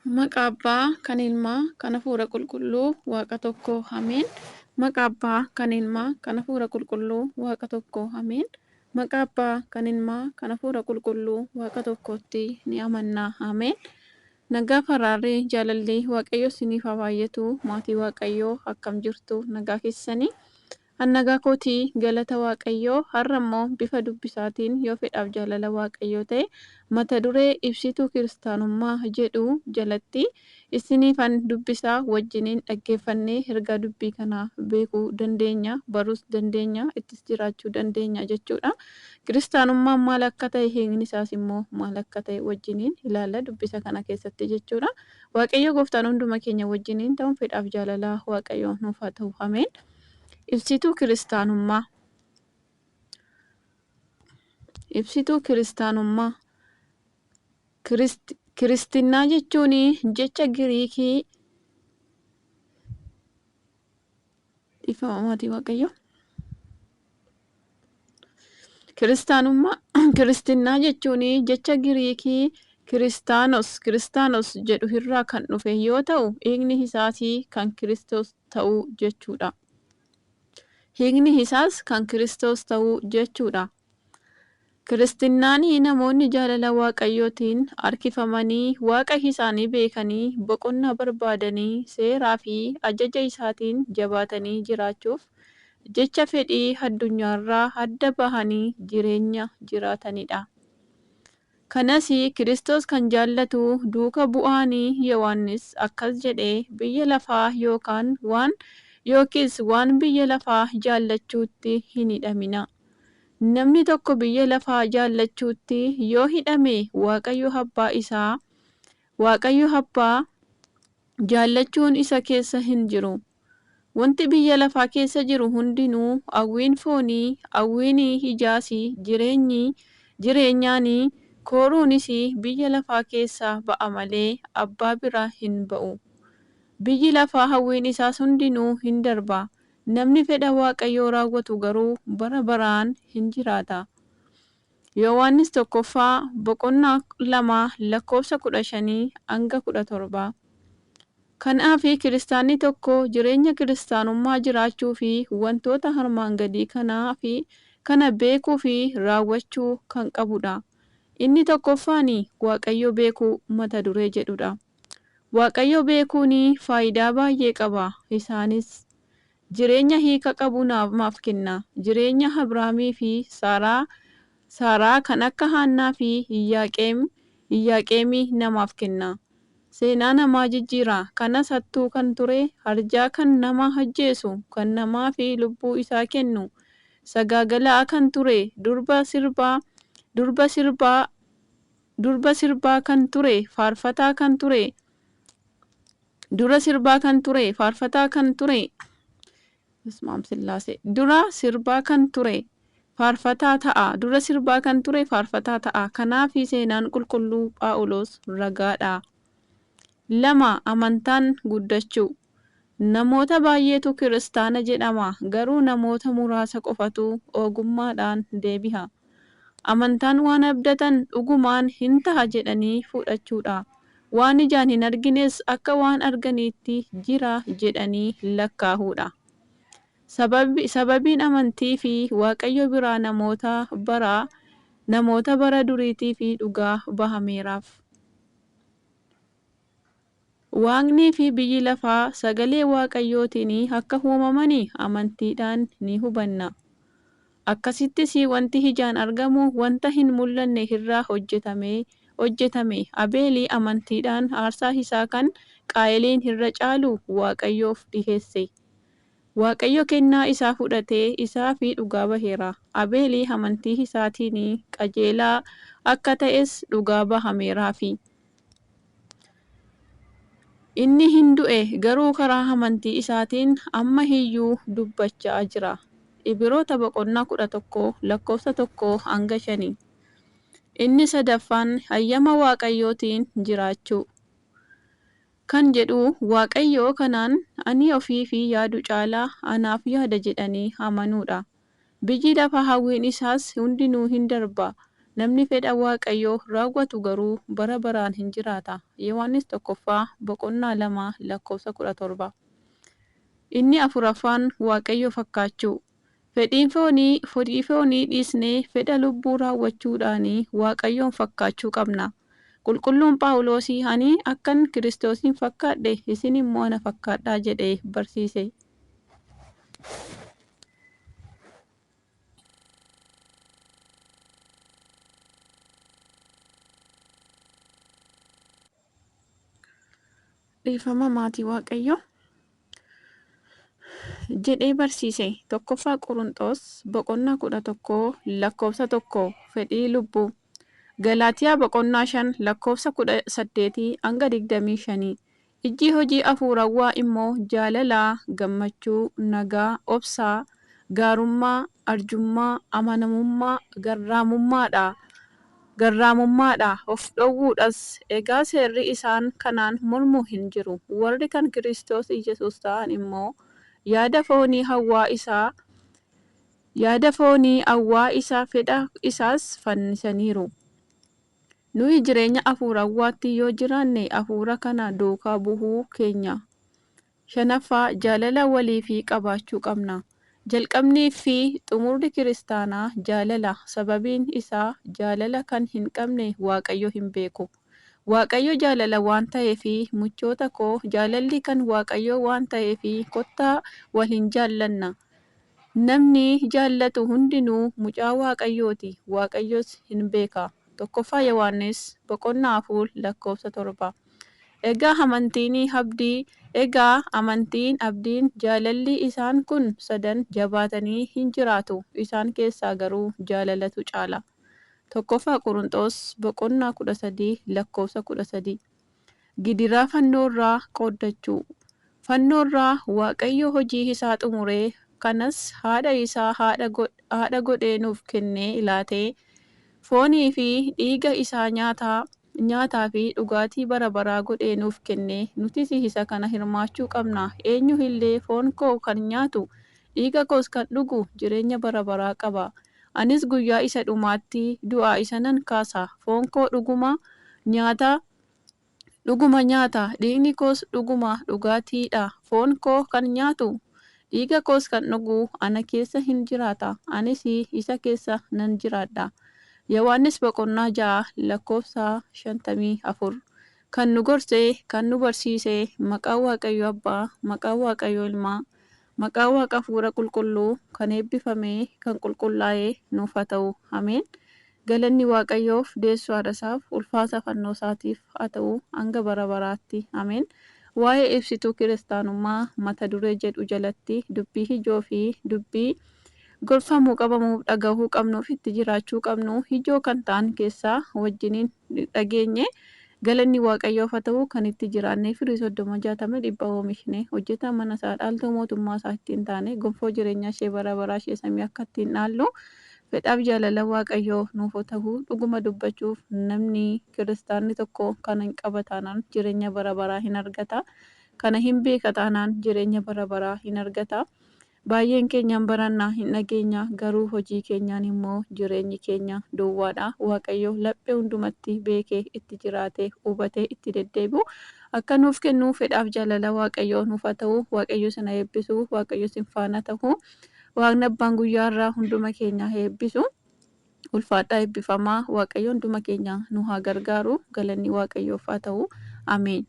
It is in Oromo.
Maqaa Abbaa, kan Ilmaa, kan Hafuura Qulqulluu, Waaqa tokko, Ameen. Maqaa Abbaa, kan Ilmaa, kan Hafuura Qulqulluu, Waaqa tokko, Ameen. Maqaa Abbaa, kan Ilmaa, kan Hafuura Qulqulluu, Waaqa tokkotti ni amanna. Ameen. Nagaa faraarri jaalalli Waaqayyo isiniif haa baay'atu. Maatii Waaqayyoo akkam jirtu nagaa keessanii? An nagaa kootii galata Waaqayyoo har'a immoo bifa dubbisaatiin yoo fedhaaf jaalala Waaqayyoo ta'e mata duree ibsituu kiristaanummaa jedhu jalatti isiniifan dubbisaa wajjiniin dhaggeeffannee ergaa dubbii kanaa beekuu dandeenya, baruus dandeenya, ittis jiraachuu dandeenya jechuudha. Kiristaanummaan maal akka ta'e hiikni isaas immoo maal akka ta'e wajjiniin ilaalla dubbisa kana keessatti jechuudha. Waaqayyo gooftaan hunduma keenya wajjiniin ta'uun fedhaaf jaalala Waaqayyoo nuuf haa ta'u. Ameen. Ibsituu kiristaanummaa. Ibsituu kiristaanummaa. Kiristinnaa jechuun jecha Giriikii dhiifama maatii Waaqayyoo. Kiristaanummaa Kiristinnaa jechuun jecha Giriikii Kiristaanos Kiristaanos jedhu irraa kan dhufe yoo ta'u hiikni isaas kan Kiristoos ta'uu jechuudha. Hiikni isaas kan Kiristoos ta'uu jechuudha. Kiristinnaan namoonni jaalala Waaqayyootiin harkifamanii Waaqa isaanii beekanii boqonnaa barbaadanii seeraa fi ajaja isaatiin jabaatanii jiraachuuf jecha fedhii addunyaarraa adda bahanii jireenya jiraatanidha. Kanas Kiristoos kan jaallatu duuka bu'aan Yohaannis akkas jedhee biyya lafaa yookaan waan yookiis waan biyya lafaa jaallachuutti hin hidhamina. Namni tokko biyya lafaa jaallachuutti yoo hidhame Waaqayyo abbaa isaa Waaqayyo abbaa jaallachuun isa keessa hin jiru. Wanti biyya lafaa keessa jiru hundinuu hawwiin foonii, hawwiin ijaas, jireenyi jireenyaanii kooruunis biyya lafaa keessaa ba'a malee abbaa bira hin ba'u. Biyyi lafaa hawwiin isaas hundinuu hin darba. Namni fedha Waaqayyoo raawwatu garuu bara baraan hin jiraata. Yohaannis tokkoffaa boqonnaa 2 lakkoofsa 15 hanga 17. Kanaaf kiristaanni tokko jireenya kiristaanummaa jiraachuu fi wantoota armaan gadii kanaa fi kana beekuu fi raawwachuu kan qabudha. Inni tokkoffaan Waaqayyo beekuu mata duree jedhudha. Waaqayyo beekuun faayidaa baay'ee qaba. Isaanis jireenya hiika qabu namaaf kenna. Jireenya Abrahaamii fi Saaraa Saaraa kan akka Haannaa fi Iyyaaqeem Iyyaaqeemii namaaf kenna. Seenaa namaa jijjiira. Kanas hattuu kan ture, arjaa kan nama ajjeesu, kan namaa fi lubbuu isaa kennu, sagaagalaa kan ture, durba sirbaa durba sirbaa durba sirbaa kan ture, faarfataa kan ture, dura sirbaa kan ture, faarfataa kan ture, Basumaam Sillaasee dura sirbaa kan ture faarfataa ta'a. Dura sirbaa kan ture faarfataa ta'a. Kanaaf seenaan qulqulluu Phaawulos ragaadha. 2 amantaan guddachuu. Namoota baay'eetu kiristaana jedhama garuu namoota muraasa qofatu ogummaadhaan deebi'a. Amantaan waan abdatan dhugumaan hin ta'a jedhanii fudhachuudha. Waan ijaan hin argines akka waan arganiitti jira jedhanii lakkaa'uudha. Sababiin amantii fi Waaqayyo biraa namoota bara namoota bara duriitii fi dhugaa bahameeraaf. Waaqnii fi biyyi lafaa sagalee Waaqayyootiin akka uumamanii amantiidhaan ni hubanna. Akkasittis wanti ijaan argamu wanta hin mul'anne irraa hojjetame hojjetame. Abeeli amantiidhaan aarsaa isaa kan Qaayeliin irra caalu Waaqayyoof dhiheesse. Waaqayyo kennaa isaa fudhatee isaa fi dhugaa baheera. Abeeli amantii isaatiin qajeelaa akka ta'es dhugaa bahameeraafi. Inni hin du'e garuu karaa amantii isaatiin amma iyyuu dubbachaa jira. Ibroota boqonnaa 11 lakkoofsa 1 hanga 5. Inni sadaffaan hayyama Waaqayyootiin jiraachuu. Kan jedhu Waaqayyo kanaan ani ofiif yaadu caalaa anaaf yaada jedhanii amanuudha. Biyyi lafaa hawwiin isaas hundinuu hin darba. Namni fedha Waaqayyoo raawwatu garuu bara baraan hin jiraata. Yohaannis 1ffaa boqonnaa 2 lakkoofsa 17. Inni afuraffaan Waaqayyo fakkaachuu. Fedhiin foonii fedhii foonii dhiisnee fedha lubbuu raawwachuudhaan Waaqayyoon fakkaachuu qabna. Qulqulluun Phaawulos ani akkan Kiristoosin fakkaadhe isin immoo ana fakkaadhaa jedhee barsiise. Dhiifama maatii Waaqayyoo. Jedhee barsiise. 1ffaa Qorontos boqonnaa 11 lakkoofsa 1 fedhii lubbuu. Galaatiyaa boqonnaa 5 lakkoofsa 18 hanga 25. Ijji hojii hafuurawwaa immoo jaalalaa, gammachuu, nagaa, obsaa, gaarummaa, arjummaa, amanamummaa, garraamummaadha. Garraamummaadha, of dhowwuudhas. Egaa seerri isaan kanaan mormu hin jiru. Warri kan Kiristoos Iyyasuus ta'an immoo yaada foonii hawwaa isaa yaada foonii hawwaa isa fedha isaas fannisaniiru. Nuyi jireenya hafuurawwaatti yoo jiraanne hafuura kana duukaa bu'uu keenya. Shanaffaa jaalala waliifii qabaachuu qabna. Jalqabnii fi xumurri kiristaanaa jaalala. Sababiin isaa jaalala kan hin qabne Waaqayyo hin beeku. Waaqayyo jaalala waan ta'eef michoota koo jaalalli kan Waaqayyoo waan ta'eef kottaa wal hin jaallanna. Namni jaallatu hundinuu mucaa Waaqayyooti. Waaqayyos hin beeka. 1ffaa Yohaannis boqonnaa 4 lakkoofsa 7. Egaa amantiin abdii egaa amantiin abdiin jaalalli isaan kun sadan jabaatanii hin jiraatu. Isaan keessaa garuu jaalalatu caala. 1ffaa Qorontos boqonnaa 13 lakkoofsa 13. Gidiraa fannoorraa qooddachuu. Fannoorraa Waaqayyo hojii isaa xumuree kanas haadha isaa haadha godhee nuuf kennee laatee foonii fi dhiiga isaa nyaataa nyaataa fi dhugaatii bara baraa godhee nuuf kennee nutis isa kana hirmaachuu qabna. Eenyu illee foon koo kan nyaatu dhiiga koos kan dhugu jireenya bara baraa qaba. Anis guyyaa isa dhumaatti du'aa isa nan kaasa. Foon koo dhuguma nyaata dhuguma nyaata dhiigni koos dhuguma dhugaatiidha. Foon koo kan nyaatu dhiiga koos kan dhugu ana keessa hin jiraata. Anis isa keessa nan jiraadha. Yohaannis boqonnaa 6 lakkoofsa 54. Kan nu gorse, kan nu barsiise, maqaa Waaqayyo Abbaa, maqaa Waaqayyo Ilmaa, maqaa Waaqa Hafuura Qulqulluu kan eebbifame, kan qulqullaa'e nuuf haa ta'u. Ameen. Galanni Waaqayyoof deessoo haadha isaaf ulfaata fannoo isaatiif haa ta'u hanga bara baraatti. Ameen. Waa'ee ibsituu kiristaanummaa mata duree jedhu jalatti dubbii ijoo fi dubbii gorfamuu qabamuuf dhagahuu qabnuuf itti jiraachuu qabnu ijoo kan ta'an keessaa wajjiniin dhageenye galanni Waaqayyoof haa ta'u kan itti jiraannee firii 30 60 dhibba oomishne hojjetaa mana isaa dhaaltuu mootummaa isaa ittiin taane gonfoo jireenyaa ishee bara baraa ishee samii akka ittiin dhaallu fedhaaf jaalala Waaqayyoo nuuf haa ta'u. Dhuguma dubbachuuf namni kiristaanni tokko kana hin qaba taanaan jireenya bara baraa hin argata. Kana hin beeka taanaan jireenya bara baraa hin argata. Baay'een keenyaan barannaa hin dhageenya garuu hojii keenyaan immoo jireenyi keenya duwwaadha. Waaqayyo laphee hundumatti beekee itti jiraatee hubatee itti deddeebi'u akka nuuf kennu fedhaaf jaalala Waaqayyoo nuuf haa ta'u. Waaqayyo isin haa eebbisu. Waaqayyo isin faana ta'u. Waaqni abbaan guyyaa irraa hunduma keenya haa eebbisu. Ulfaadhaa eebbifamaa. Waaqayyo hunduma keenya nu haa gargaaru. Galanni Waaqayyoof haa ta'u. Ameen.